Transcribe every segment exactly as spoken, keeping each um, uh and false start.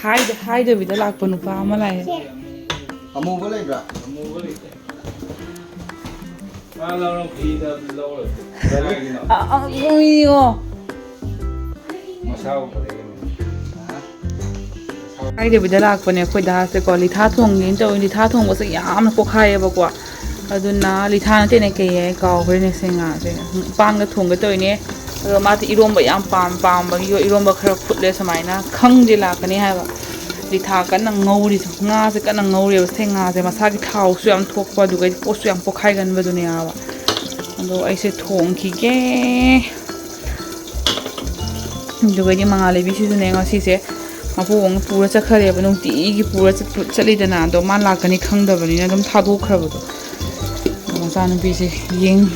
ꯍꯥꯏꯗ-, ꯍꯥꯏꯗꯕꯤꯗ ꯂꯥꯛꯄ ꯅꯨꯄꯥ ꯑꯃ ꯂꯥꯛꯑꯦ꯫ ꯑꯃꯨꯕ ꯂꯩꯕ꯭ꯔꯥ? ꯑꯃꯨꯕ ꯂꯩꯇꯦ꯫ ꯃꯥ ꯂꯧꯔꯣ, ꯐꯤꯗ ꯂꯧꯔꯣ꯫ ꯀꯗꯥꯏꯒꯤꯅꯣ? ꯑ-, ꯑ-, ꯎꯏꯌꯣ꯫ ꯃꯁꯥ ꯎꯕꯗꯒꯤꯅꯦ꯫ ꯍꯥꯏꯗꯕꯤꯗ ꯂꯥꯛꯄꯅꯦ ꯑꯩꯈꯣꯏ ꯗꯥꯁꯦꯀꯣ꯫ ꯂꯤꯊꯥ ꯊꯣꯡꯒꯦꯅ ꯇꯧꯋꯤ꯫ ꯂꯤꯊꯥ ꯊꯣꯡꯕꯁꯦ ꯌꯥꯝꯅ ꯄꯣꯛꯈꯥꯏꯌꯦꯕꯀꯣ꯫ ꯑꯗꯨꯅ ꯂꯤꯊꯥ ꯅꯠꯇꯦꯅꯦ, ꯀꯩ ꯍꯥꯏ ꯀꯥꯎꯈ꯭ꯔꯦꯅꯦ ꯁꯤ ꯉꯥꯁꯦ꯫ ꯄꯥꯟꯒ ꯊꯣꯡꯒꯦ ꯇꯧꯔꯤꯅꯦ꯫ ꯑꯗꯣ ꯃꯥꯗꯤ ꯏꯔꯣꯝꯕ ꯌꯥꯝ ꯄꯥꯝ-, ꯄꯥꯝꯕꯒꯤ ꯏꯔꯣꯝꯕ ꯈꯔ ꯐꯨꯠꯂꯦ ꯁꯨꯃꯥꯏꯅ꯫ ꯈꯪꯗꯦ ꯂꯥꯛꯀꯅꯤ ꯍꯥꯏꯕ꯫ ꯂꯤꯊꯥ ꯀꯟꯅ ꯉꯧꯔꯤ꯫ ꯉꯥꯁꯦ ꯀꯟꯅ ꯉꯧꯔꯤꯕ꯫ ꯁꯤ ꯉꯥꯁꯦ ꯃꯁꯥꯒꯤ ꯊꯥꯎꯁꯨ ꯌꯥꯝ ꯊꯣꯛꯄ, ꯑꯗꯨꯒ ꯄꯣꯠꯁꯨ ꯌꯥꯝ ꯄꯣꯛꯈꯥꯏꯒꯟꯕꯗꯨꯅꯦ ꯍꯥꯏꯕ꯫ ꯑꯗꯣ ꯑꯩꯁꯦ ꯊꯣꯡꯈꯤꯒꯦ꯫ ꯑꯗꯨꯒꯗꯤ ꯃꯉꯥꯜ ꯂꯩꯕꯤꯁꯤꯁꯨꯅꯦ ꯉꯁꯤꯁꯦ ꯃꯄꯨꯡ ꯄꯨꯔ ꯆꯠꯈ꯭ꯔꯦꯕ꯫ ꯅꯨꯡꯇꯤꯒꯤ ꯄꯨꯔ ꯆꯠ-, ꯆꯠꯂꯤꯗꯅ꯫ ꯑꯗꯣ ꯃꯥ ꯂꯥꯛꯀꯅꯤ ꯈꯪꯗꯕꯅꯤꯅ ꯑꯗꯨꯝ ꯊꯥꯗꯣꯛꯈ꯭ꯔꯕꯗꯣ꯫ ꯑꯗꯣ ꯃꯆꯥꯅꯨꯄꯤꯁꯦ ꯌꯦꯡ-,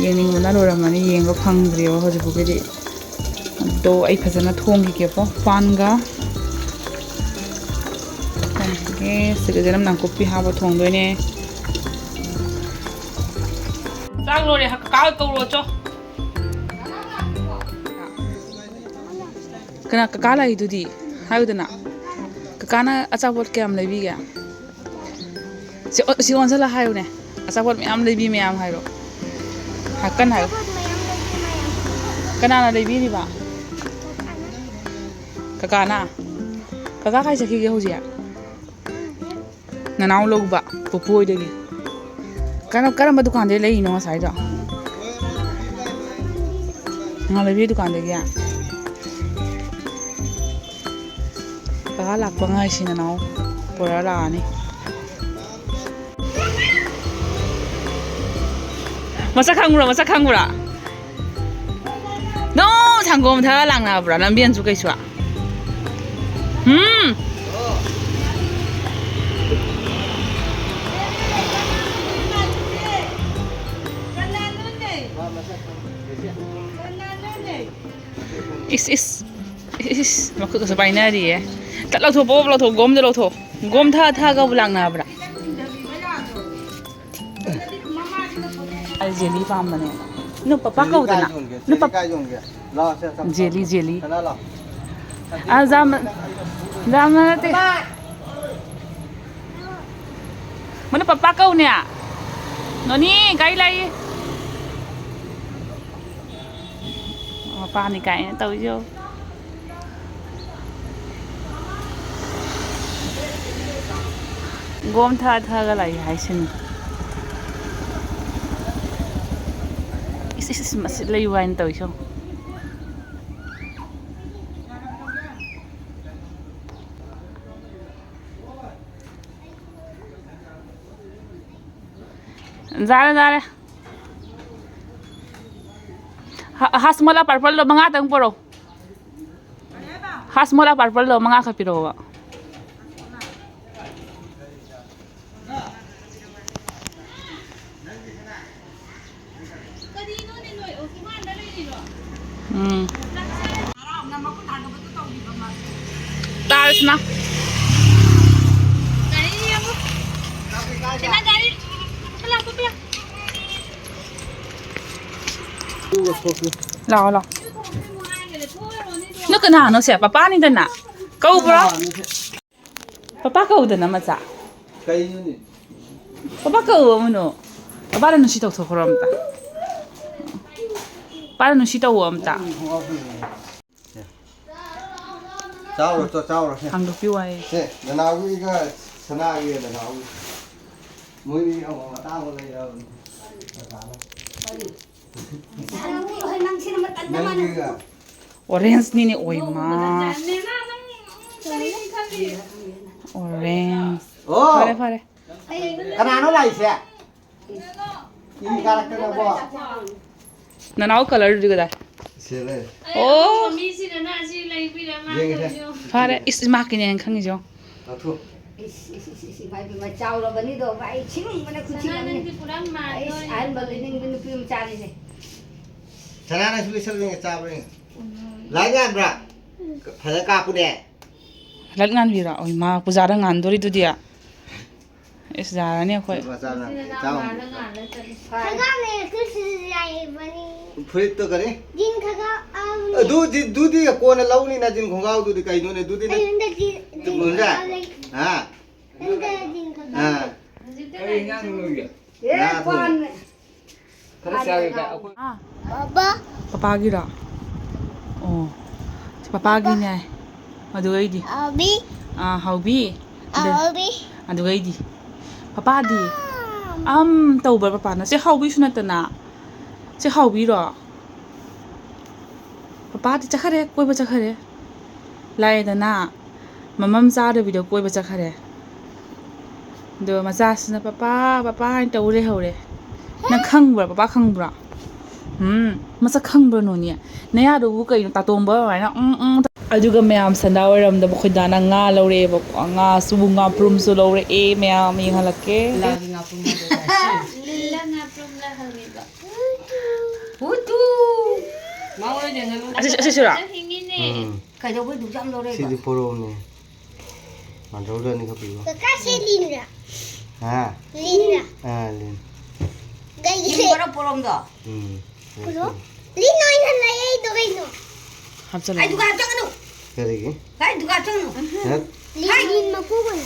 ꯌꯦꯡꯅꯤꯡꯕꯅ ꯂꯣꯏꯔꯝꯃꯅꯤ, ꯌꯦꯡꯕ ꯐꯪꯗ꯭ꯔꯤꯕ ꯍꯧꯖꯤꯛ ꯐꯥꯎꯒꯤꯗꯤ꯫ ꯑꯗꯣ ꯑꯩ ꯐꯖꯅ ꯊꯣꯡꯈꯤꯒꯦꯀꯣ꯫ ꯄꯥꯟꯒ ꯊꯣꯡꯈꯤꯒꯦ꯫ ꯁꯤꯗ ꯆꯅꯝ ꯅꯥꯀꯨꯞꯄꯤ ꯍꯥꯞꯄ ꯊꯣꯡꯗꯣꯏꯅꯦ꯫ ꯆꯥꯛ ꯂꯣꯏꯔꯦ, ꯀꯀꯥ ꯍꯣꯏ ꯀꯧꯔꯣ ꯆꯣ꯫ ꯀꯅꯥ ꯀꯀꯥ ꯂꯥꯛꯏꯗꯨꯗꯤ? ꯍꯥꯏꯌꯨꯗꯅ꯫ ꯀꯀꯥꯅ ꯑꯆꯥꯄꯣꯠ ꯀꯌꯥꯝ ꯂꯩꯕꯤꯒꯦ? ꯁꯤ, ꯁꯤ ꯑꯣꯟꯁꯤꯜꯂ ꯍꯥꯏꯌꯨꯅꯦ꯫ ꯑꯆꯥꯄꯣꯠ ꯃꯌꯥꯝ ꯂꯩꯕꯤ ꯃꯌꯥꯝ ꯍꯥꯏꯔꯣ꯫ ꯍꯥꯏ-, ꯀꯟꯅ ꯍꯥꯏꯌꯨ꯫ ꯑꯆꯥꯄꯣꯠ ꯃꯌꯥꯝ ꯂꯩꯕꯤ ꯃꯌꯥꯝ꯫ ꯀꯅꯥꯅ ꯂꯩꯕꯤꯔꯤꯕ? ꯀꯀꯥꯅ꯫ ꯀꯀꯥꯅ? ꯀꯀꯥ ꯀꯥꯏ ꯆꯠꯈꯤꯒꯦ ꯍꯧꯖꯤꯛ? ꯅꯅꯥꯎ ꯂꯧꯕ ꯄꯨꯄꯨ ꯍꯣꯏꯗꯒꯤ꯫ ꯀꯔꯝ-, ꯀꯔꯝꯕ ꯗꯨꯀꯥꯟꯗꯩ ꯂꯩꯔꯤꯅꯣ ꯉꯁꯥꯏꯗꯣ? ꯉꯥ ꯂꯩꯕꯤ ꯗꯨꯀꯥꯟꯗꯒꯤ? ꯀꯀꯥ ꯂꯥꯛꯄ ꯉꯥꯏꯁꯤ, ꯅꯅꯥꯎ ꯄꯨꯔ ꯂꯥꯛꯑꯅꯤ꯫ ꯃꯁꯛ ꯈꯪꯕ꯭ꯔꯣ? ꯃꯁꯛ ꯈꯪꯕ꯭ꯔꯣ? ꯅꯣ! ꯁꯪꯒꯣꯝ ꯊꯛꯑ ꯂꯥꯛꯅꯕ꯭ꯔꯣ ꯂꯝꯕꯦꯟꯁꯨ ꯀꯩꯁꯨ? ꯎꯝ꯫ ꯏꯁ, ꯏꯁ꯫ ꯏꯁ, ꯃꯈꯨꯠꯀꯁꯨ ꯄꯥꯏꯅꯔꯤꯌꯦ꯫ ꯇꯠ ꯂꯧꯊꯣꯛ, ꯄꯣꯞ ꯂꯧꯊꯣꯛ, ꯒꯣꯝꯗ ꯂꯧꯊꯣꯛ꯫ ꯒꯣꯝ ꯊꯛꯑ ꯊꯛꯑꯒꯕꯨ ꯂꯥꯛꯅꯕ꯭ꯔꯥ? ꯑꯩ ꯖꯦꯂꯤ ꯄꯥꯝꯕꯅꯦ꯫ ꯅꯨ, ꯄꯄꯥ ꯖꯦꯂꯤ ꯀꯥꯏ ꯀꯧꯗꯅ꯫ ꯌꯣꯟꯒꯦ? ꯅꯨ, ꯖꯦꯂꯤ ꯄꯞ-, ꯀꯥꯏ ꯌꯣꯟꯒꯦ? ꯂꯥꯎ, ꯁꯦ, ꯆꯪ, ꯖꯦꯂꯤ, ꯆꯪ꯫ ꯖꯦꯂꯤ꯫ ꯁꯅꯥ, ꯂꯥꯎ꯫ ꯑ, ꯖꯥꯃ-, ꯌꯥꯝꯅ ꯅꯠꯇꯦ꯫ ꯃꯅꯨ ꯄꯄꯥ ꯀꯧꯅꯦ꯫ ꯅꯣꯅꯤ, ꯒꯥꯔꯤ ꯂꯥꯛꯏ꯫ ꯃꯄꯥꯅꯤ ꯀꯥꯏꯅ ꯇꯧꯔꯤꯁꯦ ꯌꯦꯡꯉꯨ꯫ ꯒꯣꯝ ꯊꯥ ꯊꯥꯒ ꯂꯥꯛꯏ ꯍꯥꯏꯁꯤꯅꯤ꯫ ꯏꯁ, ꯏꯁ, ꯏꯁ, ꯃꯁꯤꯠ ꯂꯩꯌꯨ ꯍꯥꯏꯅ ꯇꯧꯔꯤꯁꯦ ꯌꯦꯡꯉꯨ꯫ ꯌꯥꯔꯦ, ꯌꯥꯔꯦ꯫ ꯍ-, ꯍꯥꯁꯃꯣꯂꯥ purple ꯗꯣ ꯃꯉꯥꯇꯪ ꯄꯣꯔꯛꯑꯣ꯫ ꯍꯥꯁꯃꯣꯂꯥ purple ꯗꯣ ꯃꯉꯥꯈꯛ ꯄꯤꯔꯛꯑꯣꯕ꯫ ꯎꯝ꯫ ꯇꯥꯔꯁꯤꯅ꯫ ꯂꯥꯛꯑꯣ, ꯂꯥꯛꯑꯣ꯫ ꯅꯪ ꯀꯅꯥꯅꯣ ꯁꯦ? ꯄꯄꯥꯅꯤꯗꯅ꯫ ꯀꯧꯕ꯭ꯔꯣ? ꯄꯄꯥ ꯀꯧꯗꯅ ꯃꯆꯥ꯫ ꯀꯩꯅꯣꯅꯦ? ꯄꯄꯥ ꯀꯧ ꯑꯃꯨꯅꯣ꯫ ꯄꯄꯥꯗ ꯅꯨꯡꯁꯤ ꯇꯧꯊꯣꯛꯈ꯭ꯔꯣ ꯑꯝꯇ꯫ ꯄꯄꯥꯗ ꯅꯨꯡꯁꯤ ꯇꯧꯋꯣ ꯑꯝꯇ꯫ ꯆꯥꯎꯔꯣ, ꯆꯣ, ꯆꯥꯎꯔꯣ, ꯁꯦ꯫ ꯍꯥꯡꯗꯣꯛꯄꯤꯌꯨ ꯍꯥꯏꯌꯦ꯫ ꯁꯦ, ꯅꯅꯥꯎꯒꯤꯒ ꯁꯅꯥꯒꯤ ꯅꯅꯥꯎꯒꯤ꯫ ꯃꯣꯏꯗꯤ ꯑꯃ ꯑꯇꯥꯡꯕ ꯂꯩꯔꯕꯅꯤ꯫ ꯅꯪꯒꯤꯒ꯫ Orange ꯅꯤꯅꯦ, ꯑꯣꯏꯃꯥ꯫ Orange꯫ ꯑꯣ! ꯐꯔꯦ, ꯐꯔꯦ꯫ ꯀꯅꯥꯅꯣ ꯂꯥꯛꯏꯁꯦ? ꯏ ꯀꯥꯔꯛꯇꯅꯕꯣ꯫ ꯅꯅꯥꯎ colour ꯗꯨꯗꯤ ꯀꯗꯥꯏ? ꯁꯤ ꯂꯩ꯫ ꯑꯣ꯫ ꯃꯤꯁꯤꯅꯅ ꯑꯁꯤ ꯂꯩꯕꯤꯔ ꯃꯥ ꯌꯦꯡꯉꯁꯦ꯫ ꯇꯧꯔꯤꯗꯣ꯫ ꯐꯔꯦ꯫ ꯏꯁ, ꯏꯃꯥ ꯀꯤꯅꯦꯅ ꯈꯪꯉꯤꯁꯦ ꯌꯦꯡꯉꯣ꯫ ꯂꯧꯊꯣꯛ꯫ ꯏꯁ, ꯏꯁ, ꯏꯁ, ꯏꯁ, ꯏꯃꯥꯏ ꯄꯦꯝꯃ, ꯆꯥꯎꯔꯕꯅꯤꯗꯣ, ꯚꯥꯏ, ꯁꯤꯡꯕꯅ ꯈꯨꯠꯁꯤꯡ ꯁꯅꯥ ꯑꯃꯅꯤ꯫ ꯅꯪꯗꯤ ꯄꯨꯔꯥ ꯃꯥꯟꯗꯣꯔꯦ꯫ ꯑꯩꯁ, ꯑꯍꯟ ꯃꯜꯂꯤ ꯅꯪꯗꯤ ꯅꯨꯄꯤ ꯃꯆꯥꯅꯤꯁꯦ꯫ ꯁꯅꯥ ꯅꯪꯁꯨ ꯂꯩꯁꯜꯂꯨꯅꯦ, ꯆꯥꯕ꯭ꯔꯥ ꯌꯦꯡꯉꯦ꯫ ꯂꯥꯏꯠ ꯉꯥꯟꯕ꯭ꯔꯥ? ꯐꯖꯅ ꯀꯥꯞꯄꯨꯅꯦ꯫ ꯂꯥꯏꯠ ꯉꯥꯟꯕꯤꯔꯣ? ꯑꯣ, ꯏꯃꯥ, ꯄꯨꯖꯥꯗ ꯉꯥꯟꯗꯣꯔꯤꯗꯨꯗꯤ꯫ ꯏꯁ, ꯌꯥꯔꯅꯤ ꯑꯩꯈꯣꯏ꯫ ꯃꯆꯥꯅ ꯆꯥꯎ꯫ ꯈꯪꯒꯥꯎ ꯂꯩꯔꯛꯇ꯭ꯔꯁꯨ ꯌꯥꯏꯕꯅꯤ꯫ ꯐꯨꯔꯤꯠꯇꯣ ꯀꯔꯤ? ꯖꯤꯟ ꯈꯪꯒꯥꯎ ꯑꯃꯅꯤ꯫ ꯑꯗꯨꯗꯤ ꯑꯗꯨꯗꯤ ꯀꯣꯟꯅ ꯂꯧꯅꯤꯅ, ꯖꯤꯟ ꯈꯣꯡꯒ꯭ꯔꯥꯎꯗꯨꯗꯤ ꯀꯩꯅꯣꯅꯦ? ꯑꯗꯨꯗꯤ ꯅꯪ ꯑꯩ ꯍꯟꯗꯛ ꯖꯤꯟ ꯖꯤꯟ ꯃꯨꯟꯖꯥ? ꯈꯪꯒꯥꯎ ꯂꯩ꯫ ꯍꯥ? ꯍꯟꯗꯛ ꯖꯤꯟ ꯈꯪꯒꯥꯎ ꯍꯥ? ꯂꯩ꯫ ꯀꯔꯤ ꯏꯟꯖꯥꯡ ꯊꯣꯡꯗꯣꯏꯒꯦ? ꯈꯔ ꯆꯥꯒꯦ ꯀꯥꯏ ꯑꯩꯈꯣꯏ꯫ ꯑꯥ, ꯕꯥꯕꯥ꯫ ꯄꯄꯥꯒꯤꯔꯣ? ꯑꯣ, ꯁꯤ ꯄꯄꯥꯒꯤꯅꯦ꯫ ꯑꯗꯨꯒ ꯑꯩꯗꯤ? ꯑꯕꯤ꯫ ꯑꯥ, ꯍꯥꯎꯕꯤ꯫ ꯑꯗ-, ꯑꯕꯤ꯫ ꯑꯗꯨꯒ ꯑꯩꯗꯤ? ꯄꯄꯥꯗꯤ? ꯑꯝ ꯇꯧꯕ꯭ꯔꯥ ꯄꯄꯥꯅ? ꯁꯤ ꯍꯥꯎꯕꯤꯁꯨ ꯅꯠꯇꯅ꯫ ꯁꯤ ꯍꯥꯎꯕꯤꯔꯣ? ꯄꯄꯥꯗꯤ ꯆꯠꯈꯔꯦ, ꯀꯣꯏꯕ ꯆꯠꯈꯔꯦ꯫ ꯂꯥꯛꯑꯦꯗꯅ, ꯃꯃꯝ ꯆꯥꯗꯕꯤꯗ ꯀꯣꯏꯕ ꯆꯠꯈꯔꯦ꯫ ꯑꯗꯣ ꯃꯆꯥꯁꯤꯅ "ꯄꯄꯥ, ꯄꯄꯥ" ꯍꯥꯏꯅ ꯇꯧ ꯂꯩꯍꯧꯔꯦ꯫ ꯅꯪ ꯈꯪꯕ꯭ꯔꯥ? ꯄꯄꯥ ꯈꯪꯕ꯭ꯔꯥ? ꯎꯝ, ꯃꯁꯛ ꯈꯪꯕ꯭ꯔꯥ ꯅꯣꯅꯤ? ꯅꯌꯥꯗꯨꯕꯨ ꯀꯩꯅꯣ, ꯇꯥꯇꯣꯝꯕ ꯑꯗꯨꯃꯥꯏꯅ? ꯎꯝ, ꯎꯝ꯫ ꯑꯗꯨꯒ ꯃꯌꯥꯝ, ꯁꯟꯗꯥ ꯋꯥꯏꯔꯝꯗ ꯑꯩꯈꯣꯏ ꯗꯥꯅ ꯉꯥ ꯂꯧꯔꯛꯑꯦꯕꯀꯣ꯫ ꯉꯥꯁꯨ, ꯉꯥꯄ꯭ꯔꯨꯝꯁꯨ ꯂꯧꯔꯛꯑꯦ ꯃꯌꯥꯝ, ꯌꯦꯡꯍꯜꯂꯛꯀꯦ꯫ ꯂꯥꯒꯤ ꯉꯥꯄ꯭ꯔꯨꯝ ꯍꯥꯏꯗꯣ꯫ ꯂꯤꯜꯂ ꯉꯥꯄ꯭ꯔꯨꯝꯂ ꯍꯪꯉꯤꯕ꯫ ꯍꯨꯇꯨ! ꯃꯉꯣꯟꯗ ꯌꯦꯡꯍꯜꯂꯨ꯫ ꯑꯁꯤ, ꯑꯁꯤꯁꯤꯔꯣ? ꯍꯤꯡꯉꯤꯅꯦ꯫ ꯎꯝ. ꯀꯩꯗꯧꯕꯩ ꯗꯨꯛ ꯌꯥꯝ ꯂꯧꯔꯛꯏꯕ? ꯁꯤꯗꯤ ꯄꯣꯔꯣꯝꯅꯦ꯫ ꯃꯥꯟꯗꯧꯗ꯭ꯔꯅꯤ ꯈꯛꯄꯤꯌꯨ꯫ ꯀꯀꯥ ꯁꯤ ꯂꯤꯟꯔꯥ? ꯍꯥ? ꯂꯤꯟꯔꯥ? ꯑꯥ, ꯂꯤꯟ꯫ ꯀꯩꯒꯤ? ꯂꯤꯟ ꯕꯣꯔꯣ ꯄꯣꯔꯣꯝꯗꯣ? ꯎꯝ. ꯄꯨꯔꯣ? ꯂꯤꯟ ꯑꯣꯏꯅ ꯂꯩ ꯑꯩꯗꯣ ꯀꯩꯅꯣ? ꯍꯥꯞꯆꯜꯂꯣ꯫ ꯑꯩ ꯗꯨꯀꯥꯟ ꯆꯪꯒꯅꯨ! ꯀꯔꯤꯒꯤ? ꯑꯩ ꯗꯨꯀꯥꯟ ꯆꯪꯒꯅꯨ! ꯍꯦꯛ ꯂꯤꯟ, ꯂꯤꯟ ꯃꯀꯨꯕꯅꯤ꯫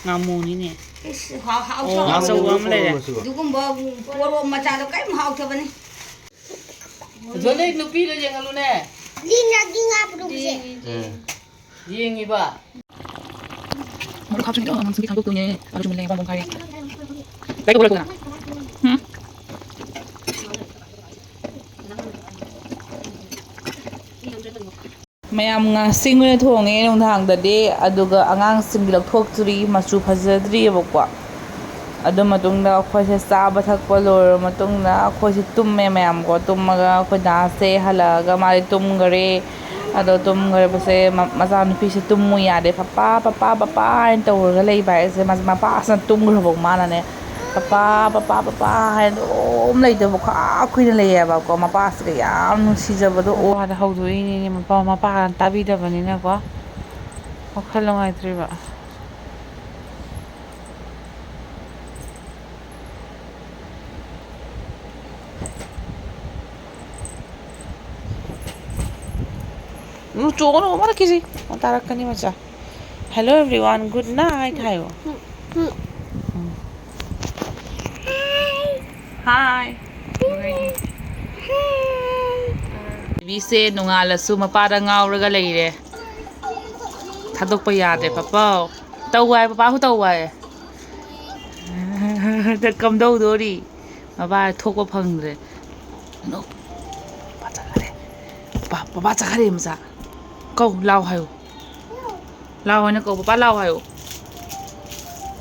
ꯉꯥꯃꯨꯅꯤꯅꯦ꯫ ꯏꯁ, ꯍꯥꯎ-, ꯍꯥꯎ-, ꯑꯣ, ꯍꯥꯎ-, ꯑꯆꯧꯕ ꯑꯃ ꯂꯩꯔꯦ꯫ ꯃꯆꯨꯒ꯫ ꯑꯗꯨꯒꯨꯝꯕ ꯄꯣꯔꯣꯝ ꯃꯆꯥꯗꯣ ꯀꯔꯤꯝ ꯍꯥꯎꯇꯕꯅꯤ꯫ ꯑꯗꯣ ꯅꯣꯏ ꯅꯨꯄꯤꯗꯣ ꯌꯦꯡꯍꯜꯂꯨꯅꯦ꯫ ꯂꯤꯟ ꯂꯥꯛꯀꯤ ꯉꯥ ꯄꯨꯔꯛꯄꯁꯦ꯫ ꯑꯦ. ꯌꯦꯡꯉꯤꯕ꯫ ꯃꯔꯨꯞ ꯍꯥꯞꯆꯤꯟꯒꯦ ꯇꯧꯔꯒ ꯑꯉꯥꯡꯁꯤꯡꯒꯤ ꯊꯥꯡꯗꯣꯛꯇꯣꯏꯅꯦ꯫ ꯑꯗꯨꯁꯨ ꯃꯨꯜꯂꯦ, ꯕꯥꯃꯣꯟ ꯈꯥꯏꯔꯦ꯫ ꯂꯥꯏꯔꯤꯛ ꯇꯧꯕ ꯂꯣꯏꯔꯛꯄꯗ꯫ ꯎꯝ꯫ ꯃꯌꯥꯝ ꯉꯥꯁꯤꯡ ꯑꯣꯏꯅ ꯊꯣꯡꯉꯦ ꯅꯨꯡꯗꯥꯡꯗꯗꯤ, ꯑꯗꯨꯒ ꯑꯉꯥꯡꯁꯤꯡꯒꯤ ꯂꯧꯊꯣꯛꯇ꯭ꯔꯤ, ꯃꯆꯨ ꯐꯖꯗ꯭ꯔꯤꯑꯕꯀꯣ꯫ ꯑꯗꯨ ꯃꯇꯨꯡꯗ ꯑꯩꯈꯣꯏꯁꯦ ꯆꯥꯕ ꯊꯛꯄ ꯂꯣꯏꯔꯕ ꯃꯇꯨꯡꯗ ꯑꯩꯈꯣꯏꯁꯦ ꯇꯨꯝꯃꯦ ꯃꯌꯥꯝꯀꯣ꯫ ꯇꯨꯝꯃꯒ ꯑꯩꯈꯣꯏ ꯗꯥꯁꯦ ꯍꯜꯂꯛꯑꯒ ꯃꯥꯗꯤ ꯇꯨꯝꯈꯔꯦ꯫ ꯑꯗꯣ ꯇꯨꯝꯈ꯭ꯔꯕꯁꯦ ꯃ-, ꯃꯆꯥꯅꯨꯄꯤꯁꯦ ꯇꯨꯝꯃꯨ ꯌꯥꯗꯦ꯫ "ꯄꯄꯥ, ꯄꯄꯥ, ꯄꯄꯥ" ꯍꯥꯏꯅ ꯇꯧꯔꯒ ꯂꯩꯕ ꯍꯥꯏꯁꯦ, ꯃꯥꯁꯦ ꯃꯄꯥꯁꯤꯅ ꯇꯨꯝꯈ꯭ꯔꯕ ꯃꯥꯅꯅꯦ, "ꯄꯄꯥ, ꯄꯄꯥ, ꯄꯄꯥ" ꯍꯥꯏꯅ ꯑꯗꯨꯝ ꯂꯩꯇꯕ ꯈꯥ ꯀꯨꯏꯅ ꯂꯩꯌꯦꯕꯀꯣ꯫ ꯃꯄꯥꯁꯤꯒ ꯌꯥꯝ ꯅꯨꯡꯁꯤꯖꯕꯗꯣ ꯑꯣ꯫ ꯃꯄꯥꯗ ꯍꯧꯗꯣꯛꯏꯅꯤꯅꯦ, ꯃꯄꯥ, ꯃꯄꯥ ꯇꯥꯕꯤꯗꯕꯅꯤꯅꯀꯣ꯫ ꯋꯥꯈꯜ ꯅꯨꯡꯉꯥꯏꯇ꯭ꯔꯤꯕ꯫ ꯎꯝ, ꯆꯣꯡꯒꯅꯨ, ꯃꯃꯥꯅ ꯀꯤꯖꯩ꯫ ꯃꯃꯥ ꯇꯥꯔꯛꯀꯅꯤ ꯃꯆꯥ꯫ Hello everyone, good night ꯍꯥꯏꯌꯣ꯫ Hi꯫ ꯕꯦꯕꯤꯁꯦ ꯅꯣꯡꯉꯥꯜꯂꯁꯨ ꯃꯄꯥꯗ ꯉꯥꯎꯔꯒ ꯂꯩꯔꯦ꯫ ꯊꯥꯗꯣꯛꯄ ꯌꯥꯗ꯭ꯔꯦ, ꯄꯥꯄꯥꯎ꯫ ꯇꯧ ꯍꯥꯏ, ꯄꯥꯄꯥꯁꯨ ꯇꯧ ꯍꯥꯏ꯫ ꯀꯝꯗꯧꯗꯣꯔꯤ? ꯃꯄꯥ ꯊꯣꯛꯄ ꯐꯪꯗ꯭ꯔꯦ꯫ ꯅꯣ꯫ ꯄꯥꯄꯥ ꯆꯠꯈ꯭ꯔꯦ꯫ ꯄꯥ-, ꯄꯥꯄꯥ ꯆꯠꯈ꯭ꯔꯦ, ꯃꯆꯥ꯫ ꯀꯧ, ꯂꯥꯎ ꯍꯥꯏꯌꯨ꯫ ꯂꯥꯎ ꯍꯥꯏꯅ ꯀꯧ, "ꯄꯥꯄꯥ ꯂꯥꯎ" ꯍꯥꯏꯌꯣ꯫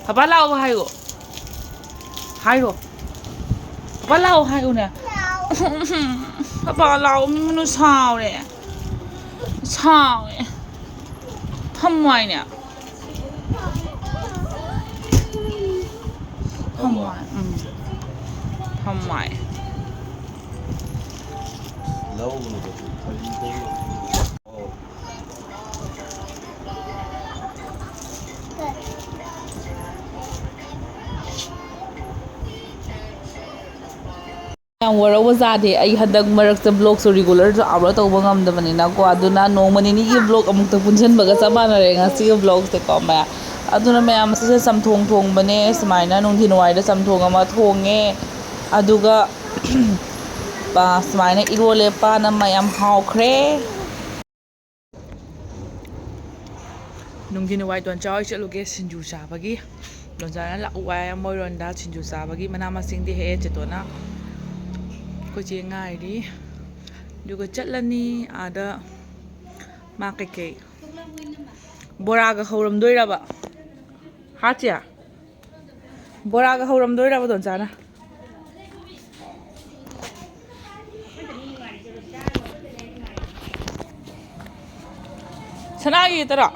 "ꯄꯥꯄꯥ ꯂꯥꯎ" ꯍꯥꯏꯌꯣ꯫ ꯍꯥꯏꯔꯣ꯫ "ꯄꯥꯄꯥ ꯂꯥꯎ" ꯍꯥꯏꯌꯨꯅꯦ꯫ "ꯄꯥꯄꯥ ꯂꯥꯎ" ꯃꯤꯉꯣꯟꯗ ꯁꯥꯎꯔꯦ꯫ ꯁꯥꯎꯔꯦ꯫ ꯊꯝꯃꯣ ꯍꯥꯏꯅꯦ꯫ ꯊꯝꯃꯣ ꯍꯥꯏ꯫ ꯎꯝ꯫ ꯊꯝꯃꯣ ꯍꯥꯏ꯫ ꯌꯥꯝ ꯋꯥꯔꯧꯕ ꯖꯥꯗꯦ꯫ ꯑꯩ ꯍꯟꯗꯛ ꯃꯔꯛꯇ vlogꯁꯨ regularꯁꯨ upload ꯇꯧꯕ ꯉꯝꯗꯕꯅꯤꯅꯀꯣ, ꯑꯗꯨꯅ ꯅꯣꯡꯃ ꯅꯤꯅꯤꯒꯤ vlog ꯑꯃꯨꯛꯇ ꯄꯨꯟꯁꯤꯟꯕꯒ ꯆꯞ ꯃꯥꯟꯅꯔꯦ ꯉꯁꯤꯒꯤ vlogꯁꯦꯀꯣ, ꯃꯌꯥꯝ꯫ ꯑꯗꯨꯅ ꯃꯌꯥꯝ, ꯁꯤꯁꯦ ꯆꯝꯊꯣꯡ ꯊꯣꯡꯕꯅꯦ, ꯁꯨꯃꯥꯏꯅ ꯅꯨꯡꯊꯤꯟ ꯋꯥꯏꯗ ꯆꯝꯊꯣꯡ ꯑꯃ ꯊꯣꯡꯉꯦ, ꯑꯗꯨꯒ ꯄꯥ-, ꯁꯨꯃꯥꯏꯅ ꯏꯔꯣꯜꯂꯦ, ꯄꯥꯟ ꯑꯃ, ꯌꯥꯝ ꯍꯥꯎꯈ꯭ꯔꯦ꯫ ꯅꯨꯡꯊꯤꯟ ꯋꯥꯏ ꯇꯣꯟꯆꯥ ꯍꯣꯏ ꯆꯠꯂꯨꯒꯦ ꯁꯤꯡꯖꯨ ꯆꯥꯕꯒꯤ꯫ ꯇꯣꯟꯆꯥꯅ ꯂꯥꯛꯎ ꯍꯥꯏ ꯃꯣꯏꯔꯣꯝꯗ ꯁꯤꯡꯖꯨ ꯆꯥꯕꯒꯤ꯫ ꯃꯅꯥ ꯃꯁꯤꯡꯗꯤ ꯍꯦꯛꯑꯦ ꯆꯦꯇꯣꯟꯅ꯫ ꯑꯩꯈꯣꯏ ꯆꯦ ꯉꯥꯏꯔꯤ꯫ ꯑꯗꯨꯒ ꯆꯠꯂꯅꯤ ꯑꯥꯗ꯫ ꯃꯥ ꯀꯩꯀꯩ ꯕꯣꯔꯥꯒ ꯍꯧꯔꯝꯗꯣꯏꯔꯕ? ꯍꯥ ꯆꯦ? ꯕꯣꯔꯥꯒ ꯍꯧꯔꯝꯗꯣꯏꯔꯕ ꯇꯣꯟꯆꯥꯅ? ꯁꯅꯥꯒꯤ ꯇꯔꯥ?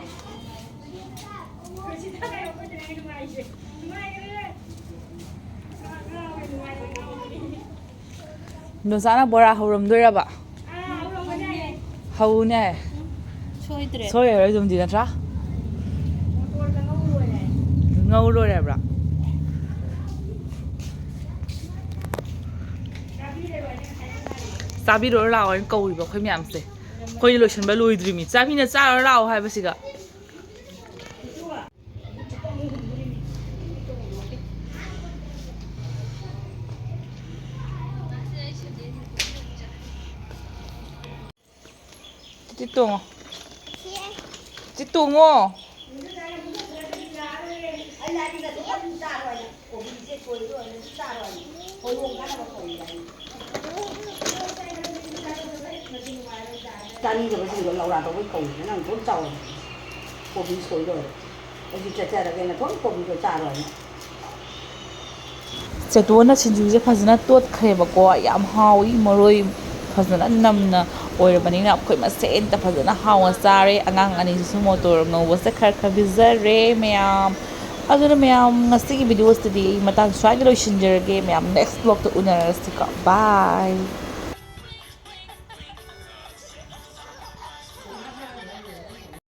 ꯅꯣꯆꯥꯅ ꯕꯣꯔꯥ ꯍꯧꯔꯝꯗꯣꯏꯔꯕ? ꯍꯧꯅꯦ꯫ ꯁꯣꯏꯗ꯭ꯔꯦ꯫ ꯁꯣꯏꯔꯔꯣꯏ ꯑꯗꯨꯝꯗꯤ, ꯅꯠꯇ꯭ꯔꯥ? ꯉꯧ ꯂꯣꯏꯔꯦ ꯍꯥꯏꯕ꯭ꯔꯥ? ꯆꯥꯕꯤꯔꯨꯔꯣ ꯂꯥꯛꯑꯣ ꯍꯥꯏꯅ ꯀꯧꯔꯤꯕ ꯑꯩꯈꯣꯏ ꯃꯌꯥꯝꯁꯦ꯫ ꯑꯩꯈꯣꯏ ꯂꯣꯏꯁꯤꯟꯕ ꯂꯣꯏꯗ꯭ꯔꯤꯃꯤ꯫ ꯆꯥꯃꯤꯅ ꯆꯥꯔ ꯂꯥꯛꯑꯣ ꯍꯥꯏꯕꯁꯤꯒ꯫ ꯆꯤꯆꯤ ꯇꯣꯡꯉꯣ꯫ ꯆꯤꯆꯤ ꯇꯣꯡꯉꯣ꯫ ꯆꯥꯅꯤꯡꯗꯕꯁꯤꯡꯗꯣ ꯂꯧꯔꯥ ꯇꯧꯕꯩ ꯀꯧꯔꯤꯅꯦ꯫ ꯅꯪ ꯊꯣꯛ ꯆꯥꯎ꯫ ꯀꯣꯕꯤ ꯁꯣꯏ ꯂꯣꯏꯔꯦ꯫ ꯑꯩꯁꯨ ꯆꯠꯆꯔꯒꯦꯅ ꯊꯣꯛ ꯀꯣꯕꯤꯗꯣ ꯆꯥꯔꯣꯏꯅ꯫ ꯆꯦꯇꯣꯟꯅ ꯁꯤꯡꯖꯨꯁꯦ ꯐꯖꯅ ꯇꯣꯠꯈ꯭ꯔꯦꯕꯀꯣ꯫ ꯌꯥꯝ ꯍꯥꯎꯏ꯫ ꯃꯔꯣꯏ ꯐꯖꯅ ꯅꯝꯅ ꯑꯣꯏꯔꯕꯅꯤꯅ ꯑꯩꯈꯣꯏ ꯃꯁꯦꯟꯇ ꯐꯖꯅ ꯍꯥꯎꯅ ꯆꯥꯔꯦ꯫ ꯑꯉꯥꯡ ꯑꯅꯤꯁꯤꯁꯨ ꯃꯣꯇꯣꯔ ꯉꯧꯕꯁꯦ ꯈꯔ ꯈꯔ ꯄꯤꯖꯔꯦ ꯃꯌꯥꯝ꯫ ꯑꯗꯨꯅ ꯃꯌꯥꯝ, ꯉꯁꯤꯒꯤ ꯚꯤꯗꯤꯑꯣꯁꯤꯗꯤ ꯑꯩ ꯃꯇꯥꯡ ꯁ꯭ꯋꯥꯏꯗ ꯂꯣꯏꯁꯤꯟꯖꯔꯒꯦ꯫ ꯃꯌꯥꯝ, next vlogꯇ ꯎꯅꯔꯁꯤꯀꯣ꯫ Bye꯫